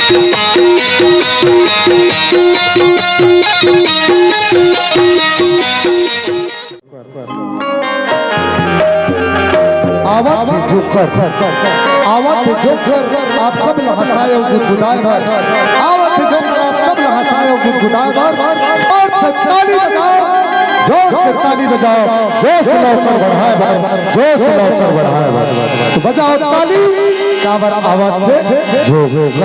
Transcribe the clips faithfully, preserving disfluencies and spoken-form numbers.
आवत हे जोकर, आवत हे जोकर, आप सब ल हंसाए अउ गुदगुदाए बर। आवत हे जोकर, आप सब ल हंसाए अउ गुदगुदाए बर। जोर से ताली बजाओ, जोर से ताली बजाओ, जोश ल ओकर बढ़ाए बर, जोश ल ओकर बढ़ाए बर। तो बजाओ ताली, काबर आवत हे जोकर।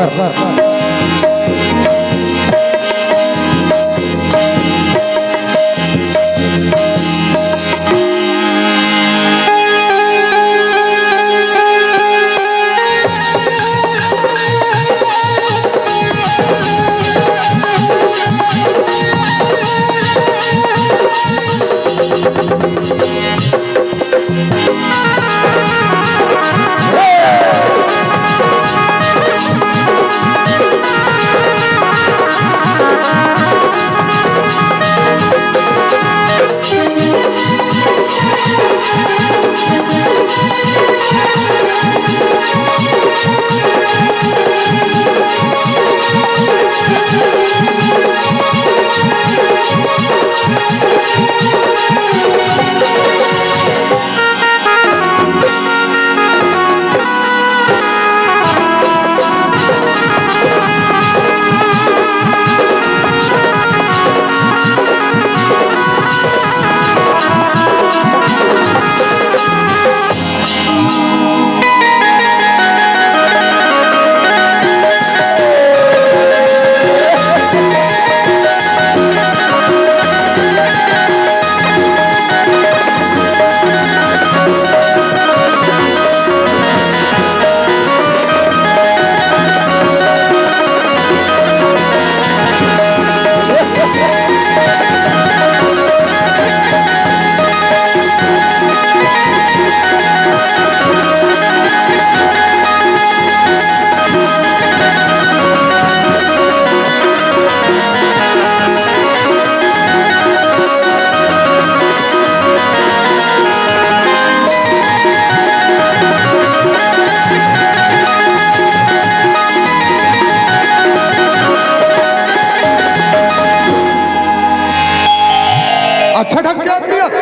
अच्छा ढंग के आदमी हस।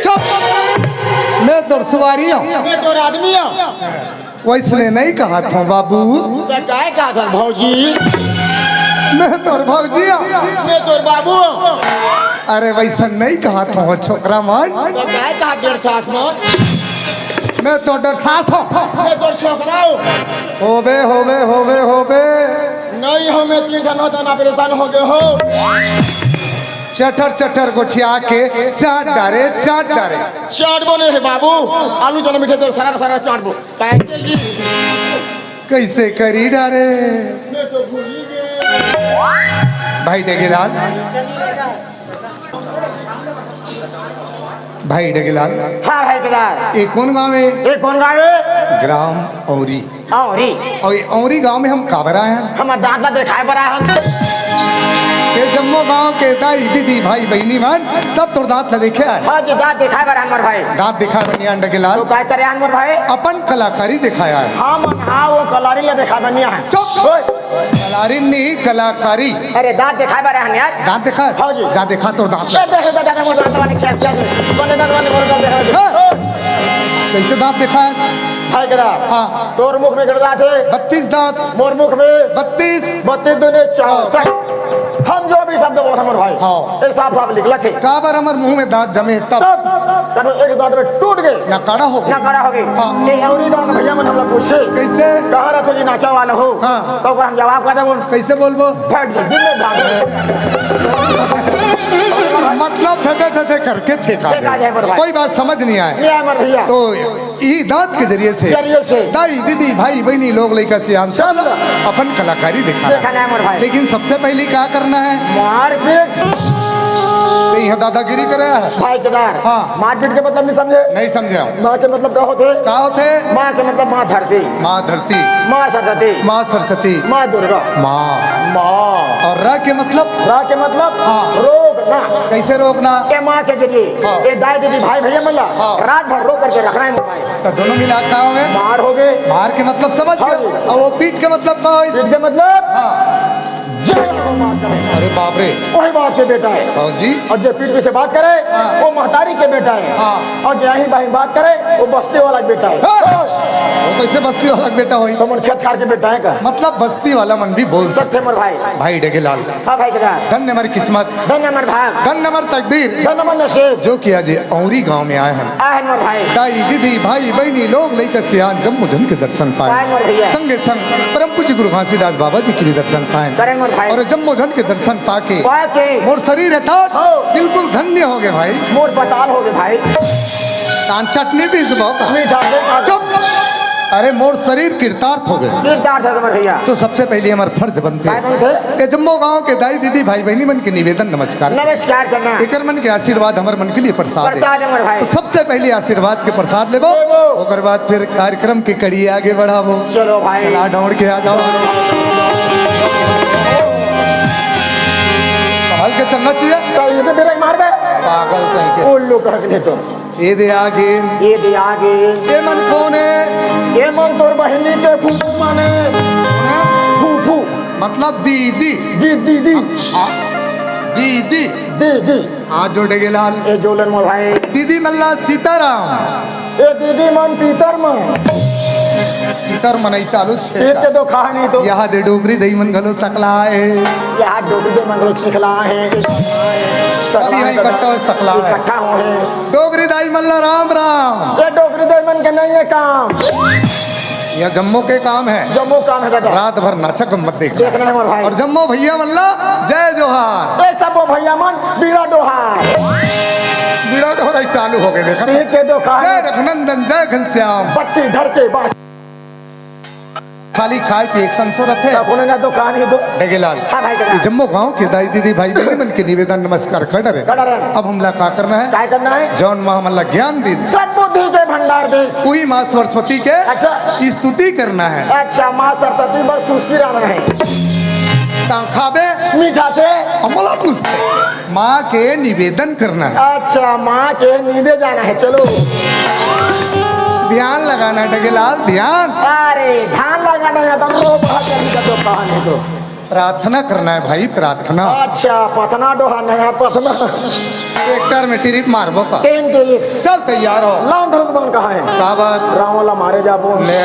चुप। मैं तोर सुवारी हूँ। मैं तोर आदमी हूँ। वैसने नहीं कहत हूँ बाबू। त काय कहत हस भौजी? मैं तोर भौजी हूँ। मैं तोर बाबू हूँ। अरे वैसन नहीं कहत हूँ छोकरा मन। त काय कहत डेढ़ सास मन? मैं तोर डेढ़ सास हूँ। मैं तोर छोकरा हूँ। होबे, होबे, होबे, होबे। नहीं हो, मैं तीन ठन होता ना परेशान हो गए हो। चटर चटर गोठिया के चाट डारे, चाट डारे। चाट बने हे बाबू, आलू चना मीठे तेल सरार सरार चाट बो। कैसे जी? कैसे करी डारे? मैं तो भूल ही गए। भाई डेगेलाल, भाई डेगेलाल, हाँ भाई केदार। ये कौन गाँव है? ये कौन गाँव है? ग्राम औरी। औरी। और ये औरी गांव में हम काबर आए हन? हमर दांत ला देखाए बर आए हन। ये जम्मो गांव के दाई, दीदी, भाई, बहिनी मन, सब तोर दांत ला देखे आए। हाँ जी, दांत देखाए बर आए हन मोर भाई। दांत देखाए बर नहीं आन डेगेलाल। तो काय करे आन मोर भाई? अपन कलाकारी देखाए आए। हाँ मन, हाँ वो कलारी ला देखाए बर नहीं आए। चुप। ओए। कलारी नहीं, कलाकारी। अरे दांत देखाए बर आए हन यार। दांत देखा? हाँ जी। जा देखा तोर दांत। ए, देख, देख, देख, मोर दांत वाले खेस, खेस। बोले दांत वाले मोर दांत देखा। हाँ। कैसे दांत देखा है? भाई केदार। हाँ। तोर मुख में केतना दांत हे? बत्तीस दांत। मोर मुख में? बत्तीस। बत्तीस दूने चौसठ। चौसठ। हम जो भी शब्द बोलत हन मोर भाई, हाँ। ये साफ साफ निकलत हे। काबर हमर मुंह में दांत जमे हे तब? तब, तब एक दांत में टूट गे। ना काड़ा हो गे। ना काड़ा हो गे। हाँ। ये औरी गांव के भैया मन हमला पूछे। कैसे? कहाँ रथो जी नाचा वाला हो? हाँ। तो ओकर हम जवाब का देबो। कैसे बोलबो? फट गए, दिन में भाग। मतलब फेफे फेफे करके फेंका फेंका दे। जाए मोर भाई। कोई बात समझ नहीं आए। ये हमर भैया। तो ई दांत के जरिए से जरिए से। दाई, दीदी, भाई, बहिनी, लोग, लइका, सियान, सब सब ला अपन कलाकारी दिखाना देखा है। नहीं मोर भाई। लेकिन सबसे पहले क्या करना है? मारपीट। तो यह दादागिरी करे है। भाई केदार। हाँ। मारपीट के मतलब नहीं समझे? नहीं समझे हम। माँ के मतलब का होथे? का होथे? माँ के मतलब माँ धरती। माँ धरती। माँ सरस्वती। माँ सरस्वती। माँ दुर्गा। माँ। माँ। और र के मतलब? र के मतलब? हाँ। रोकना। कैसे रोकना? ये माँ के जरिए। हाँ। ये दाई दीदी भाई भैया मन ला हाँ। रात भर रो करके रखना है मोर भाई। तो दोनों मिला का हो गए? मार हो गए। आर के मतलब समझ हाँ गए। जी। और वो पीठ के मतलब का होइस? पीठ के मतलब? हाँ। जे बात करे, अरे बाप रे। वही बाप के बेटा है। हाँ जी। और जे पीठ पीछे बात करे, हाँ। वो महतारी के बेटा है। हाँ। और जे यहीं बाहीं बात करे, वो बस्ती वाला के बेटा है। हाँ। वो कैसे बस्ती वाला के बेटा होई? तो मन खेत खार के बेटा है का? मतलब बस्ती वाला मन भी बोल सकथे। सकथे मोर भाई। भाई डगेलाल। हाँ भाई डगेलाल। धन्य हमारी किस्मत। धन्य हमर भाग। धन्य हमर तकदीर। धन्य हमर नसीब। जो कि आज ये औरी गांव में आए हन। आए हन मोर भाई। दाई, दीदी, भाई, बहिनी, लोग, लइका, सियान, जम्मो झन के दर्शन पाए। पाए मोर भैया। संगे संग परम पूज्य गुरु घासीदास बाबा जी के भी दर्शन पाए। करे मोर भाई। और जम्मो झन के दर्शन पाके पाके। मोर शरीर है था हो। बिल्कुल धन्य हो गए भाई। मोर बताल हो गए भाई। तान चटनी भी जुबान का। मीठा से खा। चुप। अरे मोर शरीर कृतार्थ हो गए। कृतार्थ हो गए मोर भैया। तो सबसे पहले हमार फर्ज बनते। काय बनते? ये जम्मो गांव के दाई दीदी भाई बहनी मन के निवेदन नमस्कार। नमस्कार करना। एकर मन के आशीर्वाद हमर मन के लिए प्रसाद है। प्रसाद है हमर भाई। तो सबसे पहले आशीर्वाद के प्रसाद लेबो, लेबो। ओकर बाद फिर कार्यक्रम के कड़ी आगे बढ़ाबो। चलो भाई। चला दौड़ के आ जाओ। संभल के चलना चाहिए। तो ये तो मेरा ही मार बे। पागल कहीं के। उल्लू कह के नहीं तो। ए दे आगे। ए दे आगे। ए मन कौन है? ए मन तोर बहिनी के फूफू माने। फूफू। मतलब दीदी। दी, दीदी। हाँ, दीदी। दीदी। हाथ जोड़े के लाल। ए जोलन मोर भाई। दीदी मल्ला सीताराम। ए दीदी मन पीतर मन। पीतर मनई चालू छे। पीत के दो कहानी तो। यहाँ दे डोकरी दई मन घलो सकला है। यहाँ डोकरी दई मन घलो चिखला है। सब यहाँ इकट्ठा हो सकला है। इकट्ठा हो है। डोकरी दाई मल्ला राम राम। ये डोकरी दाई मन के नहीं है काम। यह जम्मो के काम है। जम्मो काम है दादा। रात भर नाचक मत देखना। देखना है हमारे भाई। और जम्मो भैया मल्ला जय जोहार। ये सब वो भैया मन बीड़ा डोहार। बीड़ा डोहार ही चालू हो गए देखा। ठीक है, दो कहानी। जय रघुनंदन, जय घनश्याम। बत्ती धर के बास। खाली खाए पिए एक संसो रथे। तब उन्होंने दुकान ही दो। डगेलाल। हाँ भाई, डगेलाल। ये जम्मो गांव के दाई दीदी भाई बहनी मन के निवेदन नमस्कार कर डरे। कर डरे। अब हमला का करना है? काय करना है? जौन माँ हमला ज्ञान दिस। सद्बुद्धि के भंडार दिस। उही माँ सरस्वती के अच्छा। स्तुति करना है। अच्छा, माँ सरस्वती बर सुस्ती रहना है। तां खाबे। मिठाते। हमला पूछते। माँ के निवेदन करना है। अच्छा, माँ के नींदे जाना है, चलो। ध्यान लगाना है डगेलाल, ध्यान। अरे, ध्यान लगाना है, तुम लोग बहुत जल्दी कर दो, कहानी को। प्रार्थना करना है भाई, प्रार्थना। अच्छा, पथना डोहा नया पथना। ट्रैक्टर में ट्रिप मारबो का? तीन ट्रिप। चल, तैयार हो। लांधर दुमान कहाँ है? का बात? रावण ला मारे जाबो। ले,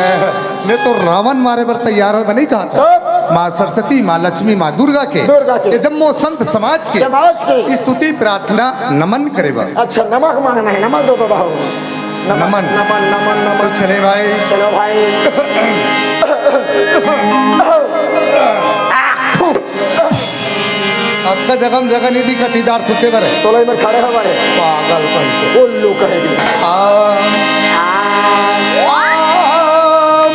मैं तो रावण मारे बर तैयार हो, मैं नहीं कहा था। तो? माँ सरस्वती, माँ लक्ष्मी, माँ दुर्गा के, दुर्गा के। ये जम्मो संत समाज के समाज के। स्तुति, प्रार्थना, नमन करे बर। अच्छा, नमक मांगना है, नमक दो तो बाबू। नमन। नमन, नमन, नमन, नमन। तो चले भाई। चलो भाई। आ, थू। अतका जगह म जगह नहीं दिखत, इधर थूके बर है। तोला इधर खड़े हो बर है। पागल कहीं के। उल्लू कहे के। आम। आम। आम।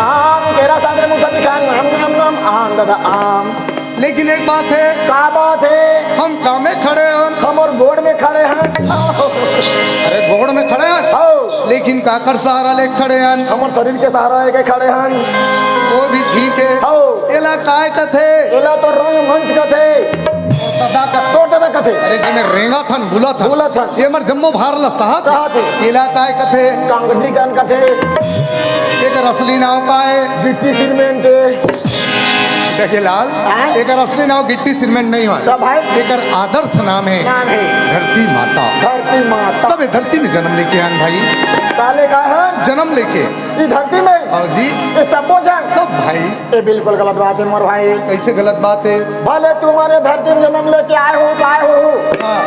आम। केरा साथ रे मुसम्मी खान, आम, आम, आम, आम, दादा, आम। लेकिन एक बात है। का बात है? हम कामे खड़े हन। हम और गोड़ में खड़े हैं। अरे गोड़ में खड़े हन। हाँ। लेकिन काकर सहारा ले खड़े हन? हमर शरीर के सहारा लेके खड़े हन। वो भी ठीक है। हाँ। एला काय कथे? एला तो रंगमंच कथे। सदा का तोर दादा कथे। अरे जी मैं रेंगा थन, बुला थन। बुला थन। ये मर जम्मो भार ला सहा थे। सहा थे। एला काय कथे? कांगड़ी कान कथे। एकर असली नाम का है? गिट्टी सीमेंट। देखे लाल, हाँ? एकर असली नाम गिट्टी सीमेंट नहीं हुआ। तब भाई? एकर आदर्श नाम है नाम है। धरती माता। धरती माता। सब ये धरती में जन्म लेके आन भाई। काले का है? जन्म लेके। ई धरती में? हाँ जी। ये सब बोझा? सब भाई। ये बिल्कुल गलत बात है मोर भाई। कैसे गलत बात है? भले तुमन ये धरती में जन्म लेके आए हो, आए हो। हाँ।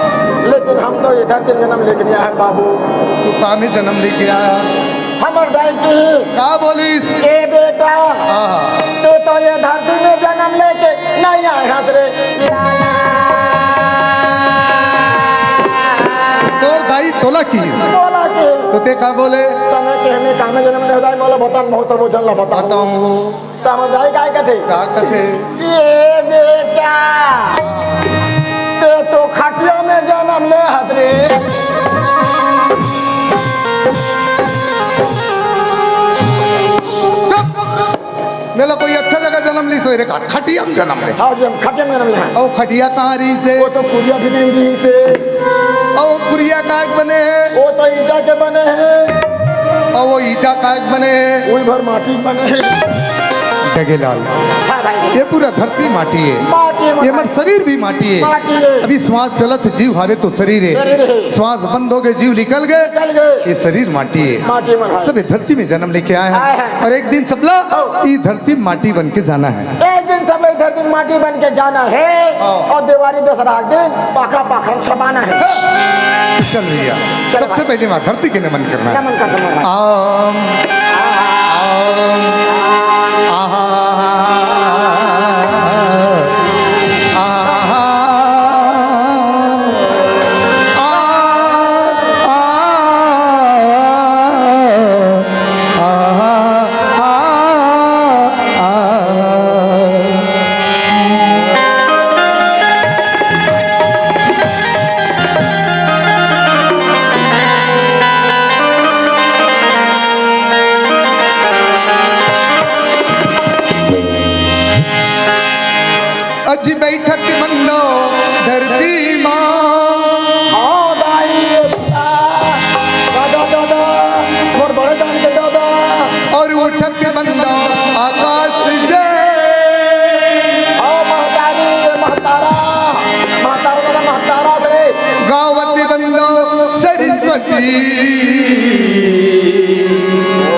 लेकिन हम तो ये धरती में जन्म लेके नहीं आए बाबू। तू का में जन्म लेके आया? हमर दाई की। का बोलिस? ए बेटा, हाँ। तू तो ये धरती में जन्म लेके नहीं आए हस रे। तोर दाई तोला किस? तोला किस? तो ते का बोले? तमे के हमें कामे जन्म ले दाई मोला बता, बहुत तो बोझन ला बता। बताऊं वो। त हमर दाई काय कथे? का कथे? ए बेटा, ते तो खटिया में जन्म ले हत रे। चुप! मेला कोई अच्छा जगह जन्म ली सोई रे का? खटिया में जन्म ले। हाँ जी, हम खटिया में जन्म ले हैं। और खटिया कहाँ रही से? वो तो कुरिया भी नहीं रही से। और कुरिया काय के बने हैं? वो तो ईटा के बने हैं। का कायक बने हे? उही भर माटी बने हे। डगेलाल, हाँ भाई। ये पूरा धरती माटी हे। माटी हे, ये हमर शरीर भी माटी हे। माटी हे। अभी श्वास चलत हे, जीव हावे तो शरीर हे। शरीर हे। श्वास बंद हो गे, जीव निकल गे। निकल गे। ये शरीर माटी हे। माटी हे भाई। सब ये धरती में जन्म लेके आए हैं। आए हैं। और एक दिन सबला हाँ। ये धरती माटी बन के जाना हे। एक दिन सबला ये धरती माटी बन के जाना हे। हाँ। और देवारी दसरा के दिन पाखा पाखा छबाना हे। चल भैया, चल सबसे भाई। पहले माँ धरती के नमन करना हे। नमन कर समझ भाई। आम, आम, आहा, आहा, आहा, आहा। अजी बैठक बंदो धरती माँ। हाँ, दाई, दादा, दादा, मोर बड़े दान के दादा। और उठत बंदो आकाश जय। हाँ, महतारी, महतारा, महतारा, दादा, महतारा रे। गावत बंदो सरस्वती।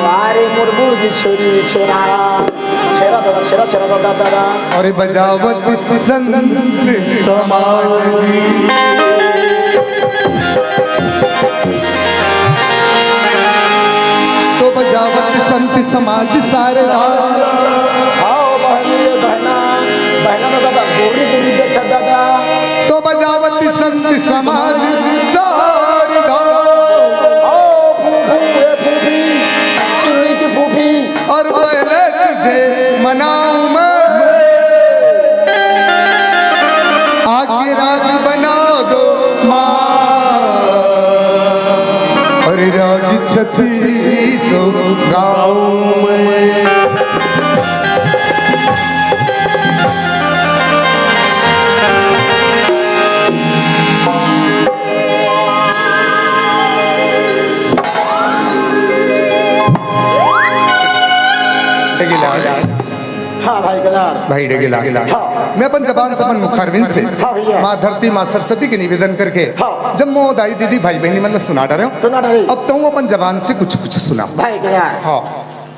वारे मोर बूढ़ी छोरी, छोरा। छेरा दादा, छेरा, छेरा दादा, दादा। अरे बजावत संत समाज जी। तो बजावत संत समाज सारदा। हाँ, बहनी रे बहना, बहना दादा, गोरी गोरी देख दादा। तो बजावत संत समाज सारदा। हाँ, फूफू, ए फूफी, चिमनी की फूफी। और पहले तुझे मनाऊं मैं, आके राग बना दो माँ, और राग छत्तीसों गाऊं मैं। डगेलाल। हाँ भाई केदार। भाई डगेलाल। हाँ। मैं अपन जबान से, अपन मुखारविंद से हाँ भैया। माँ धरती, माँ सरस्वती के निवेदन करके हाँ। जब मोर दाई दीदी भाई बहनी मन ला सुना डारे हूँ, सुना डारे। अब तहूँ अपन जबान से कुछ कुछ सुना। भाई केदार। हाँ।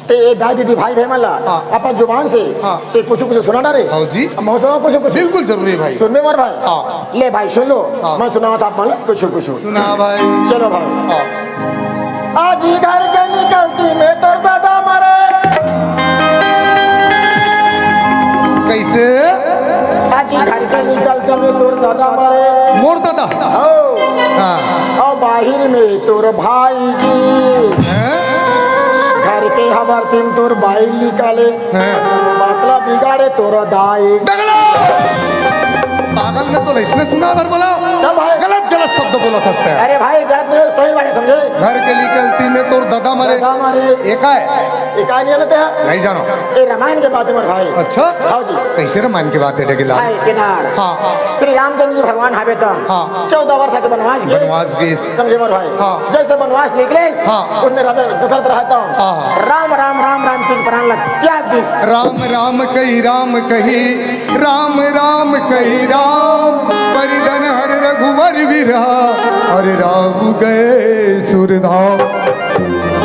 ते दाई दीदी भाई बहन मन ला हाँ। अपन जुबान से हाँ। ते कुछ कुछ सुना डारे। हाँ जी। अब मैं सुनाऊँ कुछ कुछ। बिल्कुल जरूरी भाई। सुनबे मोर भाई। हाँ। ले भाई सुन लो। हाँ। मैं सुनावत आप मन ला कुछ कुछ। सुना भाई। चलो भाई। हाँ। आज ही घर के निकलती में तोर दादा मरे। कैसे? आज ही घर के निकलती में तोर दादा मरे। मोर दादा? हो। हाँ। और बाहिर में तोर भाई जी। हैं? घर के हबर तिम तोर बाई निकाले। हैं? बातला बिगाड़े तोर दाई। डगला! पागल ने तो इसमें सुना भर बोला। क्या भाई? गलत गलत शब्द बोलत हस ते। अरे भाई, गलत नहीं, सही भाई समझे। घर के निकलती में तोर दादा मरे। दादा मरे। ये का है? ये का नहीं जानते हैं? नहीं जानो। ये रामायण के बात है मोर भाई। अच्छा? हाँ जी। कैसे रामायण के बात है डगेलाल? भाई केदार। हाँ। श्री रामचंद्र जी भगवान हावे तो हाँ। चौदह वर्ष के वनवास गए। वनवास गए। समझे मोर भाई? हाँ। जैसे वनवास निकले, हाँ। उसने राजा दशरथ रहा तो हाँ। राम राम राम राम की प्राण लग त्याग दी। राम राम कही राम कही, राम राम कही राम, परिधन हर रघुवर विरहा, अरे राम गए सुरधाम।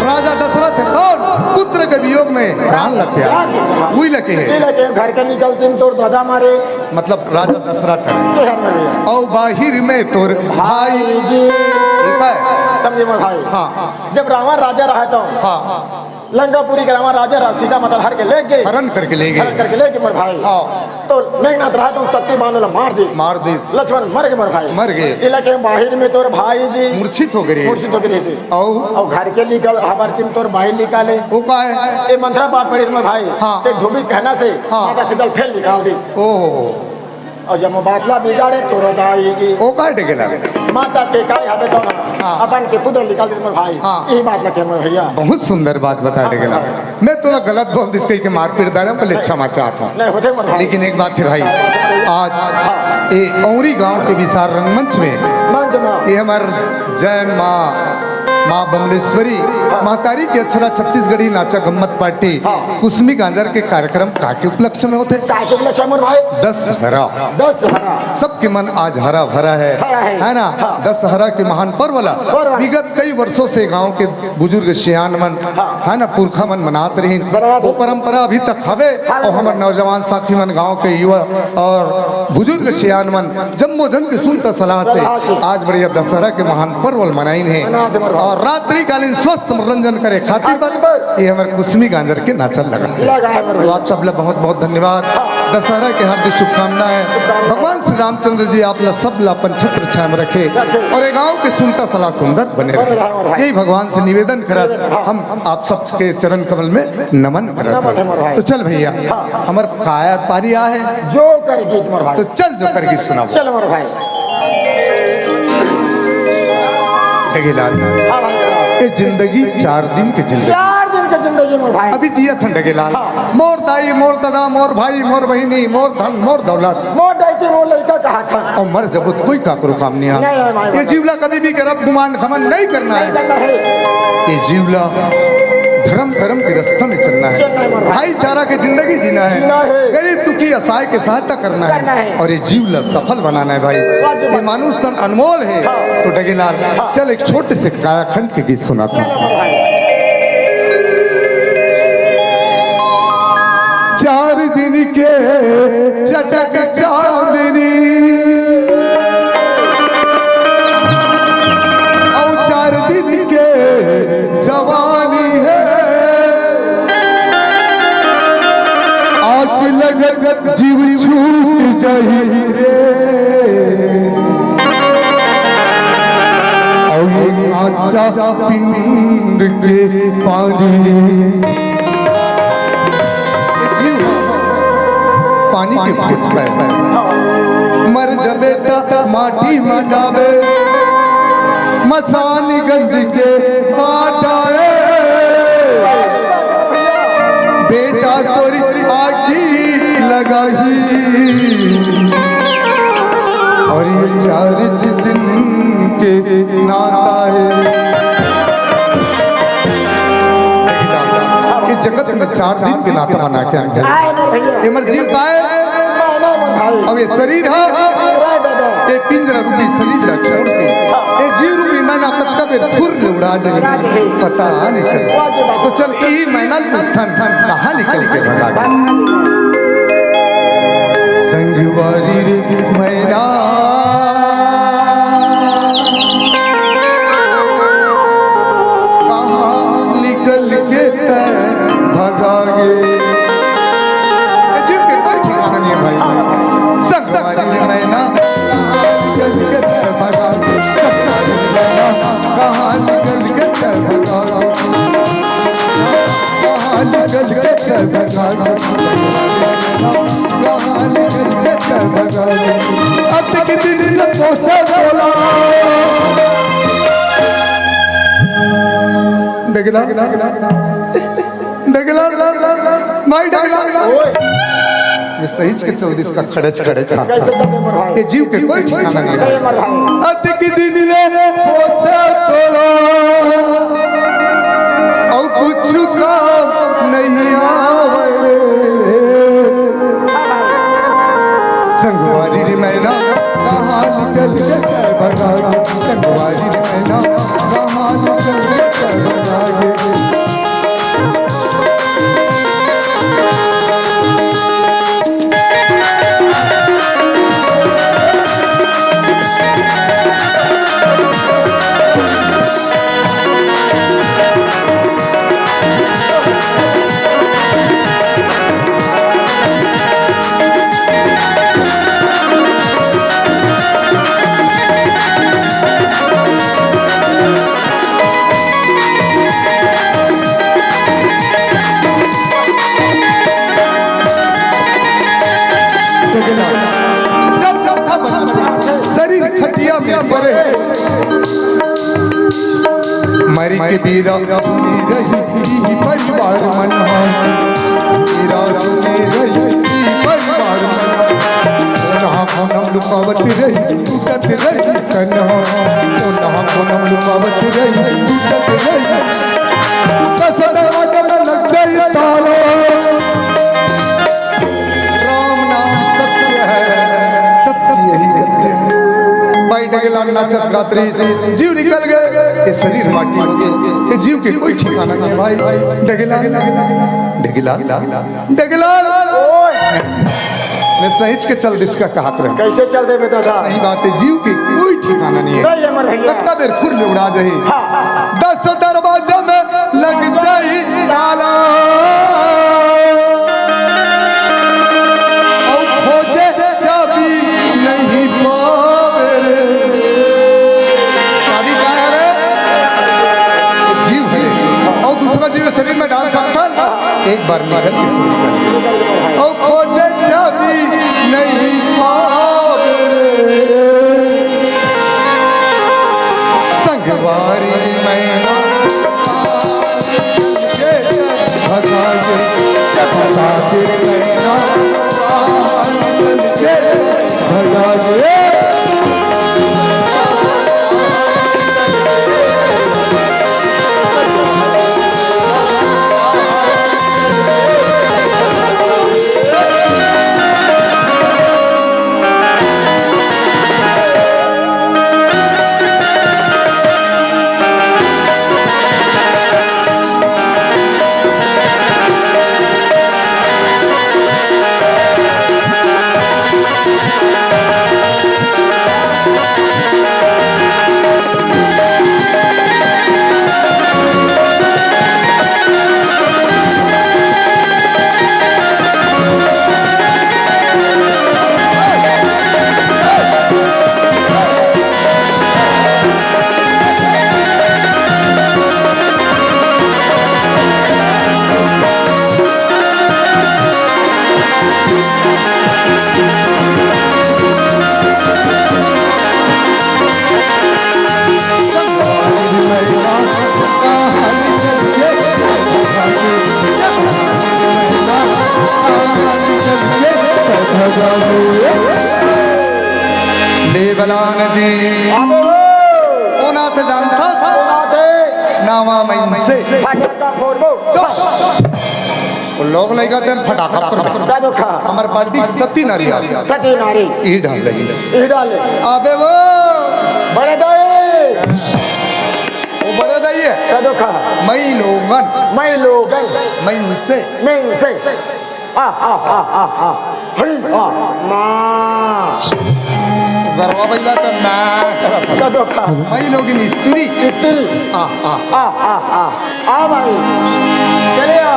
राजा दशरथ कौन? पुत्र के वियोग में प्राण लग त्याग। उही लगे है। ये लगे घर के निकलती में तोर दादा मरे। मतलब राजा दशरथ है। ये है ना भैया। और बाहिर में तोर भाई। भाई जी। ठीक है। समझे मोर भाई। हाँ। जब रावण राजा रहा तो हाँ। लंकापुरी के रावण राजा रहा, सीता माता हर के ले गए। हरण करके ले गए। हरण करके ले गए मोर भाई। हाँ। तो मेघनाथ रहा तो शक्ति बाण ला मार दिस। मार दिस। लक्ष्मण मर गए मोर भाई। मर गए। इलाके में बाहिर में तोर भाई जी। मूर्छित हो गए। मूर्छित हो गए से। औ? और घर के निकल, हमारे टीम तोर बाहिर निकाले। वो का है? ये मंत्रा पाठ पढ़े मोर भाई। हाँ। एक धोबी कहना से हाँ। माता सीता ला फेर निकाल दी। ओहो। और जब बातला बिगाड़े तोर दाई जी। ओ का डगेला? माता के काय हबे तो ना। हाँ। अपन के पुत्र निकाल दे मोर भाई। हाँ। यही बात लगे मोर भैया। बहुत सुंदर बात बता डगेला। हाँ। मैं तोला गलत बोल दिस कही के मार पीट डारे हूँ, पर अच्छा मैं चाहत हूँ। नहीं होते मोर भाई। लेकिन एक बात है भाई, हाँ। आज हाँ। ये औरी गांव के विशाल रंगमंच में मंच में। ये हमार जय माँ माँ बमलेश्वरी महतारी के अछरा छत्तीसगढ़ी नाचा गम्मत पार्टी हाँ। कुसमी गांजर के कार्यक्रम का के उपलक्ष्य में होथे? का के उपलक्ष्य में भाई? दशहरा। दशहरा। सबके मन आज हरा भरा है, हरा है। है ना? हाँ। दशहरा के महान पर्व ला पर्व। विगत कई वर्षों से गांव के बुजुर्ग सियान मन, हाँ। है ना, पुरखा मन मनात रहिन। मनात वो रहिन। परंपरा अभी तक हवे हाँ, और हमर हाँ। नौजवान साथी मन, गांव के युवा और बुजुर्ग सियान मन जम्मो झन के सुनता सलाह से सलाह से। आज बढ़िया दशहरा के महान पर्व ल मनाइन हे। मनात हे, मनात हे। और रात्रिकालीन स्वस्थ मनोरंजन करे खातिर खातिर बर। ये हमर कुसमी गांजर के नाचल लगा है। लगा है, मनात हे। तो आप सब ला बहुत बहुत धन्यवाद। हाँ। दशहरा के हार्दिक शुभकामनाएं। शुभकामनाएं। भगवान श्री रामचंद्र जी आप ला सब ला अपन छत्र छाया में रखे रखे। और ये गांव के सुनता सलाह सुंदर बने बने रहे। रहे, और भाई। यही भगवान से निवेदन करत निवेदन, हाँ। हम आप सबके चरण कमल में नमन करत नमन है, मोर हन। भाई। तो चल भैया, हाँ। हमर काय पारी आहे। जोकर गीत मोर भाई। तो चल जोकर गीत सुनाबो। चल मोर भाई। डगेलाल। हाँ भाई। ये जिंदगी चार दिन के जिंदगी। चार दिन के जिंदगी मोर भाई। अभी जियत हन डगेलाल। हाँ। मोर दाई, मोर ददा, मोर भाई, मोर बहिनी, मोर धन, मोर दौलत। मोर दाई के मोर लड़का कहा था। अउ मर जबो त कोई काकरो काम नहीं आ। नहीं, नहीं, नहीं, ये जीव ला कभी भी गर्व गुमान घमंड नहीं करना है। नहीं करना है। ये जीव ला धर्म कर्म के रास्ता में चलना है। चलना है, मोर भाई। भाईचारा के जिंदगी जीना है। जीना है। गरीब दुखी असहाय के सहायता करना है। करना है। और ये जीव ला सफल बनाना है भाई। वाह जी, ये वाह। मानुष तन अनमोल है। हाँ। तो डगेलाल, हाँ। चल एक छोटे से कायाखंड के गीत सुनाता हूँ। चल मोर भाई। चार दिन के चटक चांदनी, अउ चार दिन के जवानी है। आज लगत जीव छूट जाही रे, अउ ये कांचा पिंड के पानी। ये जीव पानी के फुट पे। मर जबे त माटी में जाबे, मसानगंज के पाटा ए। बेटा तोरी आगी लगाही, और ये चार दिन के नाता है। ये जगत में चार दिन के नाता बना के आए हैं। आए मोर भैया। ये मर जीव का है। माना मोर भाई। अब ये शरीर है, रे दादा। ये पिंजरा रूपी शरीर ला छोड़ के, ये जीव रूपी मैना कतका बेर फुर ले उड़ा जाए, पता नहीं चलता। तो चल, ई मैना ल पूछथन, कहाँ निकल के भगा गे? संगवारी रे मैना, कहाँ निकल के तैं भगा गे? जीव के कोई ठिकाना नहीं है भाई। संगवारी रे मैना, कहाँ निकल के तैं भगा गे? कहाँ निकल के तैं भगा गे? कहाँ निकल के तैं भगा गे? कहाँ निकल के तैं भगा गे? अतक दिन न पोसा बोला। डगला, डगला, माई डगला। ओए। ये सहीच के चौबीस का खड़च खड़च। कैसे चले मोर भाई? ये जीव के कोई ठिकाना नहीं है। कैसे मोर भाई? अतिक दिन ले पोसा तोला, अउ कुछ काम नहीं आवे रे। संगवारी रे मैना, कहाँ निकल के तैं भगा गे? संगवारी रे मैना, कहाँ निकल के तैं भगा गे? जब जब था बना शरीर खटिया में पड़े, मरी के बीरा मेरा ही परिवार मन हा, मेरा मेरा ही परिवार मन हा। लुकावत रही, टूटत रही, कन्हा, कोन्हा, कोन्हा लुकावत रही, टूटत रही। दस दरवाजा में लग जाई ताला। राम नाम सत्य है, सत्य यही गत्य है। भाई डगेलाल नाचत गात रहिस, जीव निकल गे, ये शरीर माटी हो गे, ये जीव के कोई ठिकाना नहीं भाई। डगेलाल, डगेलाल, डगेलाल। मैं सहिच के चल दिस का कहत रहे। कैसे चल देबे दादा? सही बात है, जीव के कोई ठिकाना नहीं है। नहीं है मरहैया। कतका बेर खुर ले उड़ा जाही। हाँ। दस दरवाजा में लग जाई ताला। अउ खोजे चाबी नहीं पावे रे। चाबी का है रे? जीव है। अउ दूसरा जीव शरीर में डाल सकथन? एक बार निकल के सोच कर। अउ खोजे चाबी नहीं पावे रे। संगवारी मैना के भगा दे, भगा दे मैना के भगा दे। ले बलान जी। कोन आथे जानथस? कोन आथे? नावा मइनसे। फटाका फोड़बो। चुप। वो लोग लइका तेन फटाका फोड़बे। का धोखा? हमर पार्टी सती नारी आथे। सती नारी। ई डाले। ई डाले। अबे वो। बड़े दाई। वो बड़े दाई है। का धोखा? मई लोगन। मई लोगन। मइनसे। मइनसे। आ, आ, आ, आ, आ। हई, आ, माँ। गरवा बइला तो माँ करत हवे। कदो का। मई लोगिन स्त्री। स्त्री। आ, आ। आ, आ, आ। आ भाई। चले आ।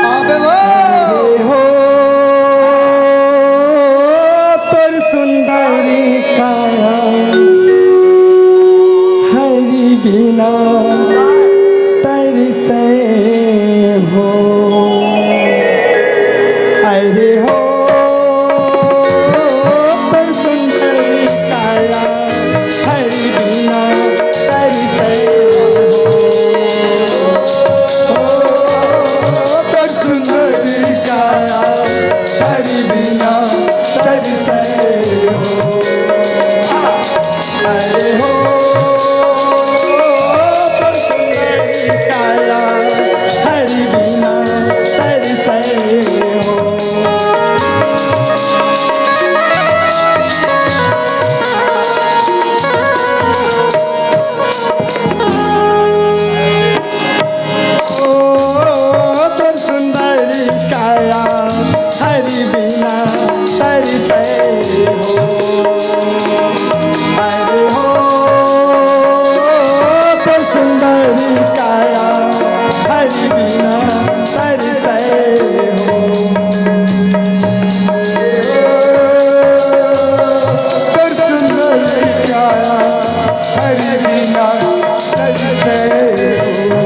अबे वो। हो तोर सुंदरी काया हरी बिना तरसे हो। अरे हो तोर सुंदरी काया हरी बिना तरसे हो। तोर सुंदरी काया हरी बिना तरसे हो। अरे हो, तोर सुंदरी काया हरी बिना तरसे हो। ओ, तोर सुंदरी काया हरी बिना तरसे हो। अरे हो, तोर सुंदरी काया हरी बिना तरसे हो। तोर सुंदरी काया हरी बिना तरसे हो।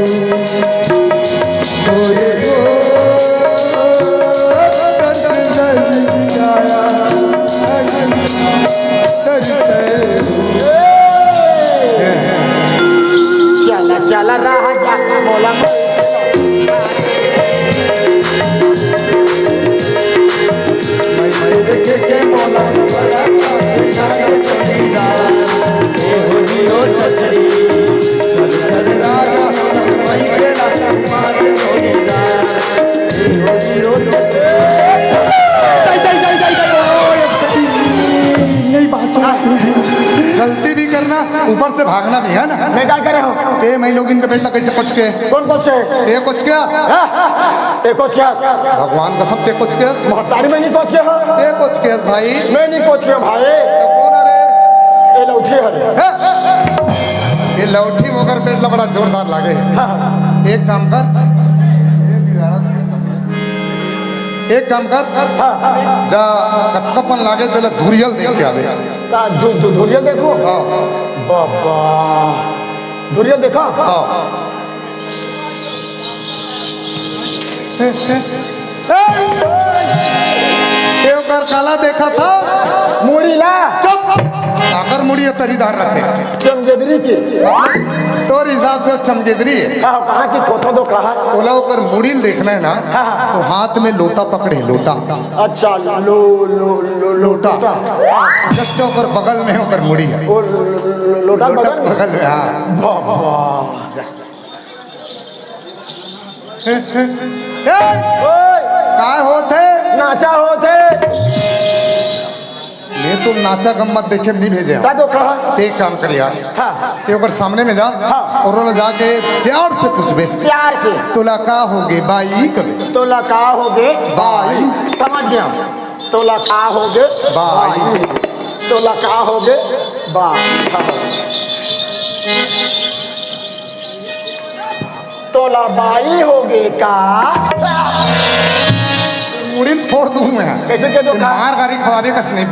गलती नहीं करना, ऊपर से भागना भी है ना। मैं का करे हो? ते मैं लोग इनके बेटला कैसे कुछ के? कौन कुछ के? ते कुछ के आस? हाँ? ते कुछ के आस? भगवान का सब ते कुछ के आस? महतारी मैं नहीं कुछ के हो। ते कुछ के आस भाई? मैं नहीं कुछ के भाई। तो कौन है रे? ये लौठी है। हैं? ये लौठी मगर बेटला बड़ा जोरदार लागे। हाँ। एक काम कर, एक काम कर, हाँ। जा कतकापन लागे तेला धुरियल देख के आवे। का धु-, धु-, धुरियल देखो? हाँ। बाबा, धुरियल देखा? हाँ। ए, ए, ए, ते ओकर काला देखा था? मुड़ी ला। चुप। अगर मुड़ी तरीदार रखे। चमगेदरी की। तोर हिसाब से चमगेदरी है। हाँ, कहाँ की फोटो दो कहा? तोला ओकर मुड़ी ल देखना है ना, हाँ, हाँ। तो हाथ में लोटा पकड़े, लोटा। अच्छा, लो, लो, लो, लो, लोटा। लोटा। जब से ओकर बगल में है, ओकर मुड़ी है। ओ, लो, लो, लो, लो, लोटा लोटा बगल में? बगल में, हाँ। बाबा। जा। ए, ए, ए, ओए! काय होत हे? नाचा होत हे। मैं तो नाचा गम्मत देखे नहीं भेजे। का दो कहा? ते एक काम कर यार। हाँ। ते ओकर सामने में जा हाँ। और ओला जाके प्यार से पूछबे। प्यार से। तोला का होगे बाई कबे? तोला का होगे बाई। समझ गया। तोला का होगे बाई। तोला का होगे बाई। तोला बाई होगे का? मुड़ी ल फोड़ दूं मैं। कैसे के दो ते खा? मार गारी खवाबे कस नहीं।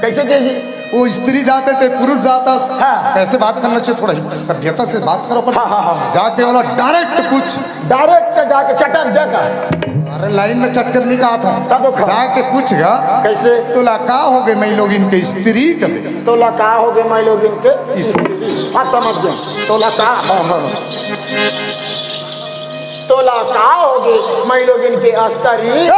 कैसे के जी? वो स्त्री जात हे, ते पुरुष जात हस। हाँ। कैसे बात करना चाहिए? थोड़ा सभ्यता से बात करो, पर हाँ, हाँ, हाँ। जाके ओला direct पूछ। Direct जाके चटक जाकर। अरे line में चटकन नहीं कहा था। तब तो खा। जाके पूछगा। कैसे? तोला का होगे मैं लोग इनके स्त्री कबे? तोला का होगे मैं लोग इनके स्त्री। हाँ, समझ गया। तोला का, हाँ, हाँ। तोला का होगे मैं लोग इनके अस्तरी? ए!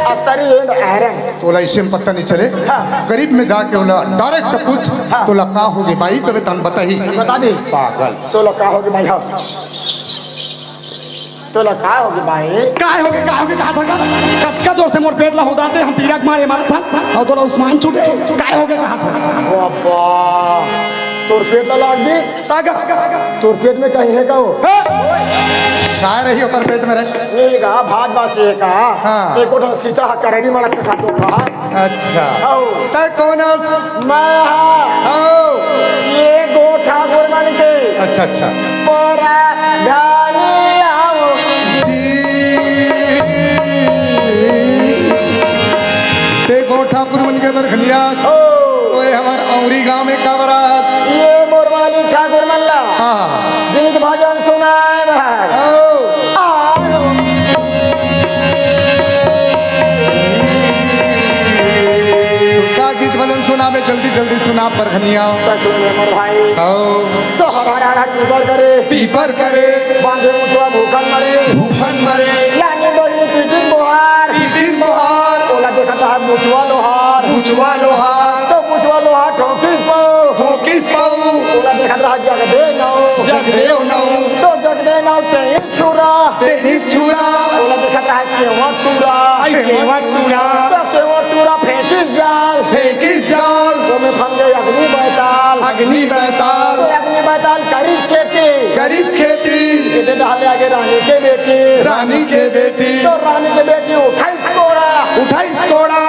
अस्तरी and iron। तोला इसे में पता नहीं चले। हाँ। करीब में जाके ओला direct पूछ, हाँ। तोला का होगे बाई कबे तन बताही। बता दी। पागल। तोला का होगे भाई, हाँ। तोला का होगे बाई? काय होगे, काय होगे कहा था का? कतका जोर से मोर पेट ला होदाते, हम पीरा के मारे मारत हन, अउ तोला उस्मान छूटे, काय होगे कहा था? बाबा, तोर पेट ला लाग दी? तागा। तोर पेट में कहीं है का वो? हे! काय रही ओकर पेट में रे? नहीं का, भात बासी है का? हाँ। एक गोठा सीता हा करड़ी मारा खा दो खा। अच्छा। आओ। तै कौन हस? मैं हा। आओ। ये गो ठाकुर मन के। अच्छा, अच्छा। पोरा घानी आओ। जी। ते गो ठाकुर मन के बरखनियास। ओ। तो ये हमर औरी गांव में काबरास। ये मोरवाली ठाकुर मन ला। हाँ, हाँ। गीत भजन सुनाए भाई। आओ। आओ। का गीत भजन सुनाबे, जल्दी जल्दी सुना बरखनिया। त सुन ले मोर भाई। हौ। तो हर हर हर हर पीपर करे। पीपर करे। बांधे मुठवा भूखन मरे। भूखन मरे। लानी डोली पीटिन बोहार। पीटिन बोहार। ओला देखत हा मुचवा लोहार। मुचवा लोहार। तो मुचवा लोहार ठोकिस पाऊ। ठोकिस पाऊ। ओला देखत रहा जगदे नौ। जगदेव नौ। तो जगदे नौ तेईस छुरा। तेईस छुरा। ओला देखत रहा केवा टूरा। आई केवा टूरा। तो केवा टूरा फेंकिस जाल। फेंकिस जाल। ओमे फंस गे अग्नि बैताल। अग्नि बैताल। तो अग्नि बैताल करिस खेती। करिस खेती। एदे डहले आगे रानी के बेटी। रानी के बेटी। तो रानी के बेटी उठाई कोड़ा। उठाइस कोड़ा।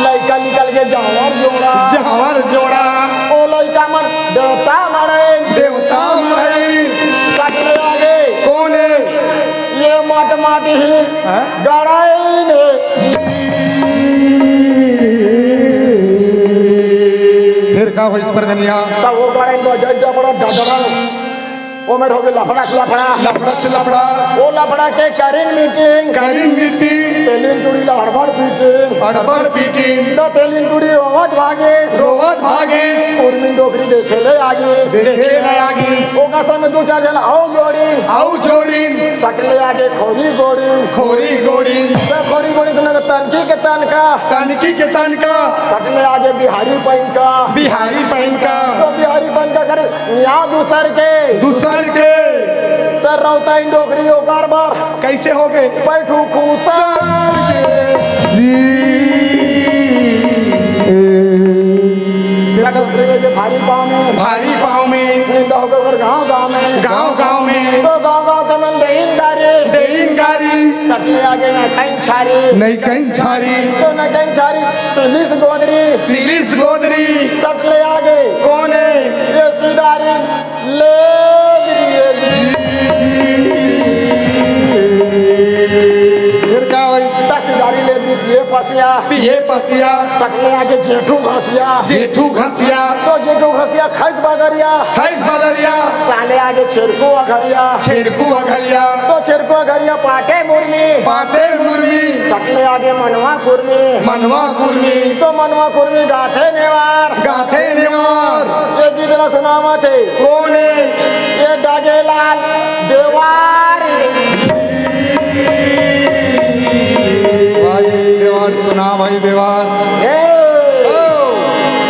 लइका निकल गे जांवर जोड़ा। जांवर जोड़ा। ओ लइका मन देवता मड़ाइन। देवता मड़ाइन। कटले आगे। कोन हे? ये मट माटी ही। हाँ? गड़ाइन हे। फिर का होइस परगनिया? तब वो गड़ाइन बजट बड़ा डडरा। ओमेर होगे लफड़ा से लफड़ा। लफड़ा से लफड़ा। ओ लफड़ा के करिन मीटिंग। करिन मीटिंग। तेलिन टूरी ला हड़बड़ पीटिंग। हड़बड़ पीटिंग। तो तेलिन टूरी रोवत भागिस। रोवत भागिस। उर्मिन डोकरी देखे ले आगिस। देखे ले आगिस। ओकर संग दू चार झन अउ जोड़िन। अउ जोड़िन। सटले आगे खोरी गोड़िन। खोरी गोड़िन। तो खोरी गोड़िन सुन के तनकी के तनका। तनकी के तनका। सटले आगे बिहारी पहिन का। बिहारी पहिन का। तो बिहारी पहिन का करे मियाँ दूसर के। दूसर के। त रौतइन डोकरी ओकर बर। कइसे होगे? बैठू खूसा। साल के जी। त डोकरी में जे भारी पाँव में। भारी पाँव में। निंदा होगे ओकर गाँव गाँव में। गाँव गाँव में। तो गाँव गाँव के मन देइन गारी। देइन गारी। सटले आगे न कहीं छारी। नहीं कहीं छारी। तो न कहीं छारी। सिलिस गोदरी। सिलिस गोदरी। सटले आगे। कोने? ये सिदारी। लेदरी ये जी। फिर का होइस? दस गाड़ी लेदरी पिए पसिया। पिए पसिया। सटले आगे जेठू घसिया। जेठू घसिया। तो जेठू घसिया खैस बगरिया। खैस बगरिया। साले आगे छेरकू अघरिया। छेरकू अघरिया। तो छेरकू अघरिया पाटे मुर्मी। पाटे मुर्मी। सटले आगे मनवा कुर्मी। मनवा कुर्मी। तो मनवा कुर्मी गाथे नेवार। गाथे नेवार। ये गीत ला सुनावत हे। कोने? ये डागेलाल देवार। वाह जी, देवार सुना भाई, देवार। हे। ओ।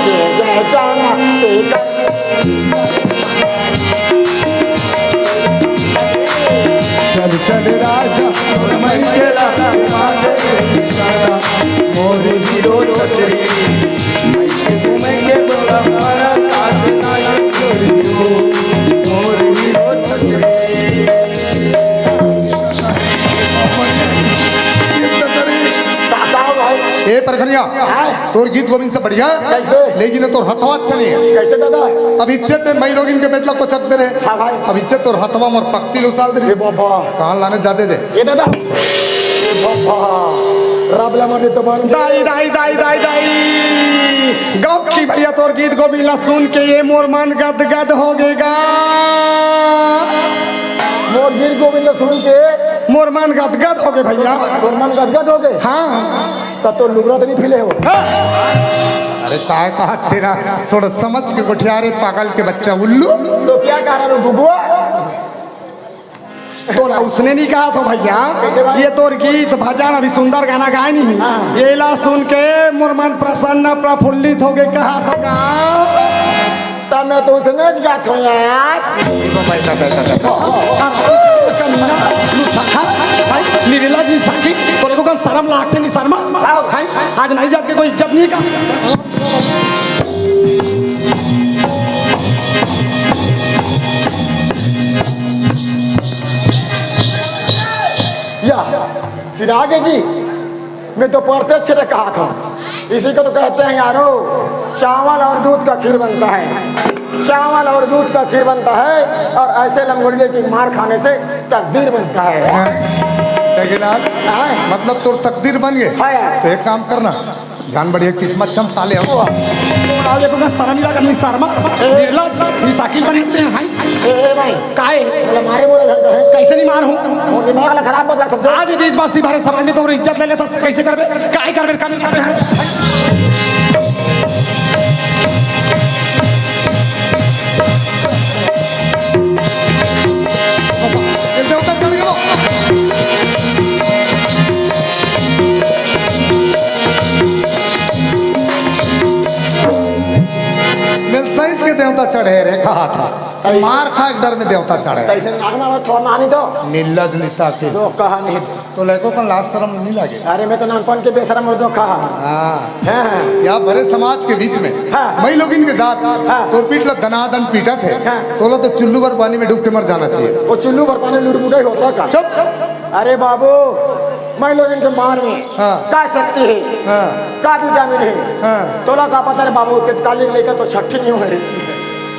जय जय चाना, तेरा चल चल राजा, मैं तेरा मांगे राजा, मोर हीरो छतरी, मैं के तुम्हें के बोला हमारा साथ ना छोड़ियो, मोर हीरो छतरी। दादा भाई। ए परखरिया, हाँ। तोर गीत गोविंद से बढ़िया, कैसे? लेकिन तोर हथवा अच्छा नहीं है। कैसे दादा? अब इज्जत है, मैं लोग इनके बेटला को चक दे रहे। हाँ भाई। अब इज्जत तोर हथवा मोर पक्ति लो साल दे ए रही। बाबा। कहाँ लाने जाते दे? ए दादा। ए बाबा। राबला मारे तो मान। दाई, दाई, दाई, दाई, दाई। गौ की भैया तोर गीत गोविंद ला सुन के ये मोर मन गदगद हो गेगा। मोर गीत गोविंद ला सुन के मोर मन गदगद हो गे भैया। तोर मन गदगद हो गे? हाँ। तब तो लुगरा तो नहीं फिले हो। अरे काय कहा तेरा, थोड़ा समझ के गोठिया रे पागल के बच्चा उल्लू। तो क्या कह रहा रे गुगुआ? तोला उसने नहीं कहा था भैया, कैसे बात? ये तोर गीत भजन अभी सुंदर गाना गाए नहीं। हाँ। ये ला सुन के मोर मन प्रसन्न प्रफुल्लित हो गए कहा था का? तब मैं तो उसने ज गात हूँ यार। हाँ, हाँ, हाँ। भाई, निरला जी साखी, तोरे को कल शर्म लागते नहीं शर्मा? हाँ। भाई, आज नहीं जात के कोई इज्जत नहीं का? या, फिर आगे जी, मैं तो प्रत्यक्ष से कहा था, इसी को तो कहते हैं यारो, चावल और दूध का खीर बनता है, चावल और दूध का खीर बनता है, और ऐसे लंगोटिए की मार खाने से तकदीर बनता है। हैं? देखिलाल, हाँ। मतलब तोर तकदीर बन गए? हाँ यार। तो एक काम करना, जान बढ़िया किस्मत चमका ले हमको। तो आओ, देखो ना, शर्म ही लगा, नहीं शर्मा। ए। निर्लज, ये साकिब बने हंसते हैं, हाय। ए, ए भाई। काहे? बोला, मारे मोरे घर का है। कैसे नहीं मार हूँ? वो दिमाग वाला खराब मत रख सकते। आज बीच बस्ती भरे समाज में तो इज्जत ले लेता, कैसे करबे? काहे करबे? कमी करते हैं। ये देवता चढ़ गया। मिल साइज के देवता चढ़े रे, कहा था। मार खा के डर में देवता चढ़े। कैसे नागना में थोड़ा मानी तो? निर्लज निसाफिर। तो कहा नहीं तो। तो लड़कों का लाज शर्म नहीं लगे? अरे मैं तो नानपन के बेशरम और दो कहा। हाँ। हाँ, हाँ। या भरे समाज के बीच में हाँ। मैं लोग इनके जात हाँ। तोर पीट ला दनादन पीटा थे। हाँ। तोला तो चुल्लू भर पानी में डूब के मर जाना चाहिए। वो चुल्लू भर पानी लुरमुटा ही होता का? चुप। अरे बाबू, मैं लोग इनके मार में हाँ। का शक्ति है? हाँ। का विटामिन है? हाँ। तोला का पता रे बाबू, ते काली के लइका तो छट्ठी नहीं हो रही।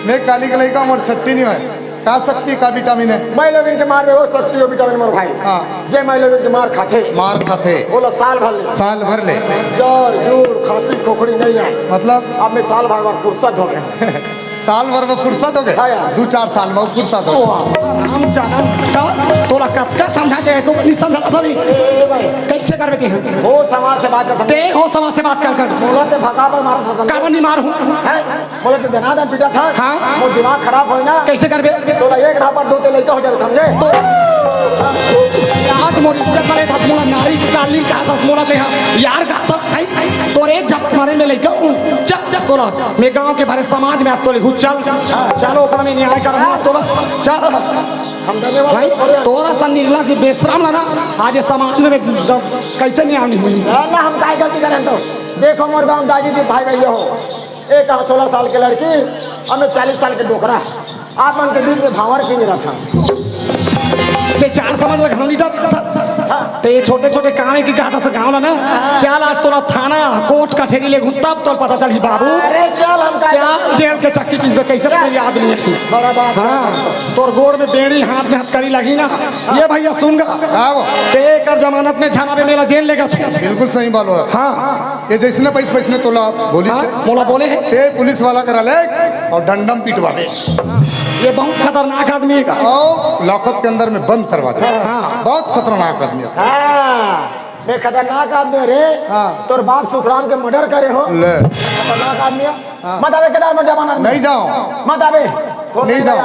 मैं काली के लइका मोर छट्ठी नहीं है। का शक्ति का विटामिन है? मैं लोग इनके मार में वो शक्ति वो विटामिन मोर भाई। हाँ। जे मैं लोग इनके मार खाथे। मार खाथे। बोला साल भर ले। साल भर ले। जर, जूड़, खांसी, खोखड़ी नहीं आए। मतलब? अब मैं साल भर, भर फुर्सत हो गया। साल भर में फुर्सत हो गए। हाँ यार। दू चार साल में फुर्सत हो। ओ, राम जनम का तोला कतका समझा दे, एको नहीं समझा सभी। कैसे करबे ते? वो समाज से बात कर सकते। ते हो समाज से बात कर कर। बोला ते भगा पर मारा सकता। काबर नहीं मार हूँ? हैं? बोले तो दनादन पीटा था। हाँ। वो दिमाग खराब होय ना। कैसे करबे? तोला एक रापट दो ते लइका हो जाबे, समझे? तो आज मोर इज्जत करे था, मोला नारी डार्लिंग कहा था, मोला ते हाँ यार कहा था, सही? तोर एक झपट मारे में लइका हूँ। चल, चल तोला, मैं गांव के भरे समाज में आज तोले घुस चल। चलो, ओकरा में न्याय कर हुआ तोला। चल। हम डरे वाले भाई, थोड़े हैं। तोरा सा निर्ला से बेशरम ला ना, आज ये समाज में जब कैसे न्याय नहीं हुई? ना, ना, हम काय गलती करें तो? देखो मोर गांव दाजी जी, भाई भैया हो, एक सोलह साल के लड़की, हमें चालीस साल के डोकरा, आप मन के बीच में भांवर की नहीं रखा। ते चार समझ ले, घनौनी डर था। हाँ। ते ये छोटे-छोटे काम है कि कहा था गांव ला ना, हाँ। चल आज तोला थाना, कोर्ट, कचहरी ले घूम, तब तोला पता चलही बाबू। अरे चल, हम का चल, जेल के चक्की पीसबे, कैसे चल। तेरे याद नहीं है। बड़ा बात। हाँ, तोर गोड़ में बेड़ी, हाथ में हथकड़ी लगी ना। ये भैया सुन गा। हाँ वो। ते एकर जमानत में झन आबे, मेला जेल लेगा तू। बिल्कुल सही बात हुआ। हाँ। ये जैसने पैस वैसने तोला बोली हाँ, से। मोला बोले है। ते पुलिस वाला करा ले और डंडम पिटवावे। ये बहुत खतरनाक आदमी है का? और लॉकअप के अंदर में बंद करवा दे। हाँ। बहुत खतरनाक आदमी है। हाँ, ये खतरनाक आदमी है रे। हाँ। तोर बाप सुखराम के मर्डर करे हो। ले। खतरनाक आदमी है। हाँ। मत आवे केदार में जमाना में। नहीं जाओ। मत आवे। नहीं जाओ।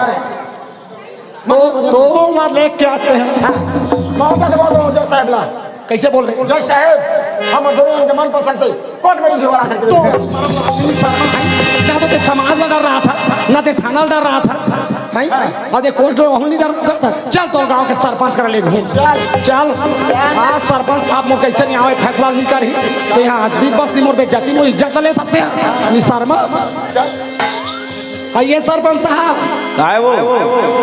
तो, तो वहाँ लेके आते हैं। हाँ। मौका से बोल दो जज साहब ला। कैसे बोल रहे? जज साहब, हम दोनों उनके मनपसंद से कोर्ट में रिझवा सकते तो हैं। ना तो ते समाज में डर रहा था, ना ते थाना डर रहा था, हैं? और ये कोर्ट में नहीं डर रहा था। चल तो गांव के सरपंच कर ले घूम। चल। चल। आज सरपंच साहब मोर कैसे नहीं आवे, फैसला नहीं करी। ते यहाँ आज बीच बस्ती मोर बेइज्जती, मोर इज्जत ले था से। नहीं शर्मा। चल। हाँ, ये सरपंच साहब। काय वो?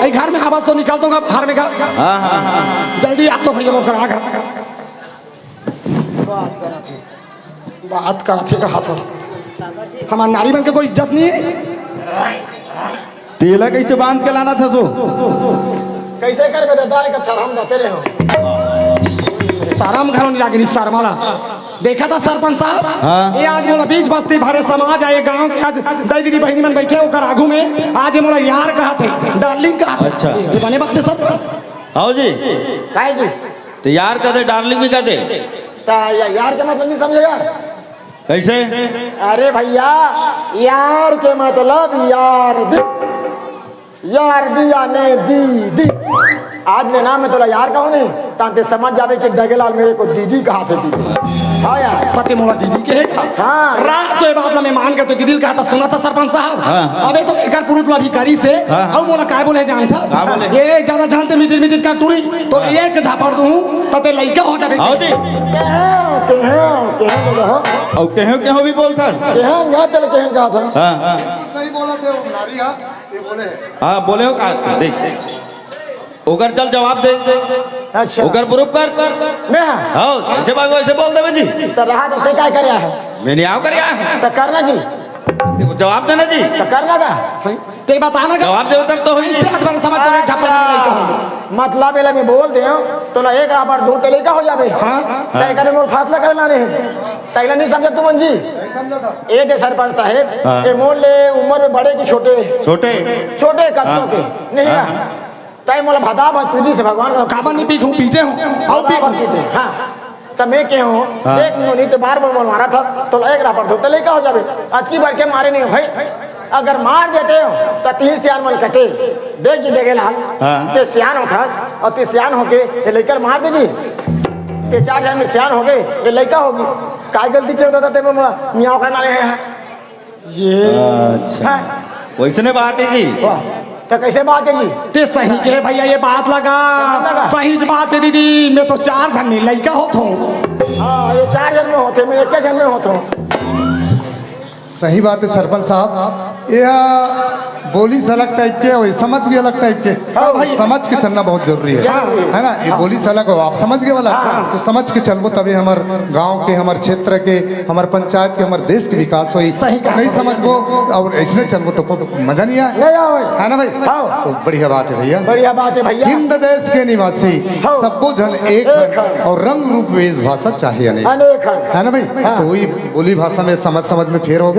ए घर में आवाज तो निकाल दूंगा बाहर में का। हाँ, हाँ, हाँ। जल्दी आ तो भैया, लोग आ गा। बात करत हे का हाथ से। हमार नारी मन के कोई इज्जत नहीं है। तेला कैसे बांध के लाना था सो? कैसे करबे दादा, एक थरम दते रहे हो। शरम घलो नहीं लागे, शर्माला। देखा था सरपंच साहब? हाँ। ये आज मोला बीच बस्ती भरे समाज आए, गांव के आज दाई दीदी बहिनी मन बैठे ओकर आगू में, आज ये मोला यार कहा थे, डार्लिंग कहा थे। अच्छा। ये बने बात है सर? आओ जी। काय जी? तो यार कहते, डार्लिंग भी कहते। ता या-, यार के मतलब नहीं समझे यार? कैसे? अरे भैया, यार के मतलब यार दी। यार दी याने दीदी। आज मैं नाम में तोला यार कहूँ नहीं, तांते समझ जावे कि डगेलाल मेरे को दीदी कहा थे, दीदी। हाँ यार। पति मोला दीदी के है का? हाँ। रात तो ये बात ला मैं मान के तो दीदी कहा था, सुना था सरपंच साहब? हाँ। अबे तो एकर पुरुत ला भी करी से, हाँ। अब मोला काय बोले जानता? का बोले? ये ज्यादा जानते मीटर मीटर का टूरी, तो हाँ। एक झापड़ दूँ, तते लइका हो जावे। आओ दी। कहाँ, कहाँ, कहाँ बोला हो? और कहो, कहो भी बोलता। कहाँ, ना चल, कहाँ कहा था? हाँ। सही बोला थे वो नारी, हाँ। ये बोले हैं। हाँ, बोले हो का? देख, ओकर चल जवाब दे। अच्छा। ओकर प्रूफ कर। मैं? हाँ, ऐसे बात, ऐसे बोल देवे जी। तो रहा तो ते काय करे है? मैं नहीं आओ कर यहाँ। तो करना जी। वो जवाब देना जी। तो करना का? ते बताना का? जवाब देवे तब तो होई। इसे आज बार समझ तो नहीं, छप्पन में नहीं कहूँ। मतलब एला मैं बोल दे, तो ना एक रापड़ दो ते लइका हो जावे। हाँ। तो एक आदमी बोल फैसला करना नहीं। तो एला नहीं समझा तुमन जी? नहीं समझा था। ए दे सरपंच साहेब, हाँ। ए मोर ले उम्र में बड़े कि छोटे? छोटे। छोटे कतकों हाँ। के? नहीं हाँ, है। हाँ। तय मोला बता, बस तुझी से भगवान का काबर नहीं पीटूं, पीटे हो? आओ बता, पीटूं। बस पीटे। हाँ। तो मैं कहे हूँ, हाँ। देख नोनी तो बार बार बोल मारा था, तो एक रापड़ दो ते लइका हो जावे। अतकी बार के मारे नहीं हो भाई, अगर मार देते हो तो तीन सियान मन कते। देख जी डेगेलाल, हाँ। ते सियान होथस और ते सियान होके ये लइका मार दे जी। ते चार जन में सियान हो गए, ये लइका होगी। काय गलती के होता था ते में मियाँ करना रहे हैं। ये अच्छा। हाँ। वैसने बात है जी। वाह, तो कैसे बात है जी? ते सही के भैया, ये बात लगा। लगा। सही बात है दीदी, मैं तो चार जन में लइका होत हूँ। हाँ, ये चार जन में होते, मैं एक जन में होता हूँ। सही बात है सरपंच साहब, यह बोली से अलग टाइप के और समझ भी अलग टाइप के। हाँ भाई। समझ के चलना बहुत जरूरी है, हाँ। है ना? ये हाँ। बोली से अलग हो, आप समझ गए वाला, हाँ। तो समझ के चलबो तभी हमर गांव के, हमर क्षेत्र के, हमर पंचायत के, हमर देश के विकास होई। सही कहा। नहीं समझबो और ऐसने चलबो तो मजा नहीं आए, नहीं आवे। है ना भाई? हाँ। तो बढ़िया बात है भैया। बढ़िया बात है भैया। हिंद देश के निवासी हाँ। सब्बो झन एक एक हन हन। और रंग रूप वेशभाषा चाहिए अनेक। अनेक हन। है ना भाई? हाँ। तो वही बोली भाषा में समझ समझ में फेर हो गया।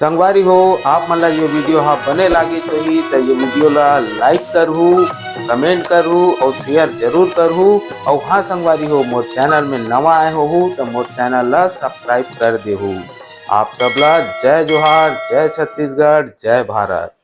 संगवारी हो, आप मन ला ये video हा बने लागिस होही त ये video ला like करहू, comment करहू और share जरूर करहू। और हाँ संगवारी हो, मोर channel में नवा आए होहू त मोर channel ला subscribe कर देहू। आप सब ला जय जोहार, जय छत्तीसगढ़, जय भारत।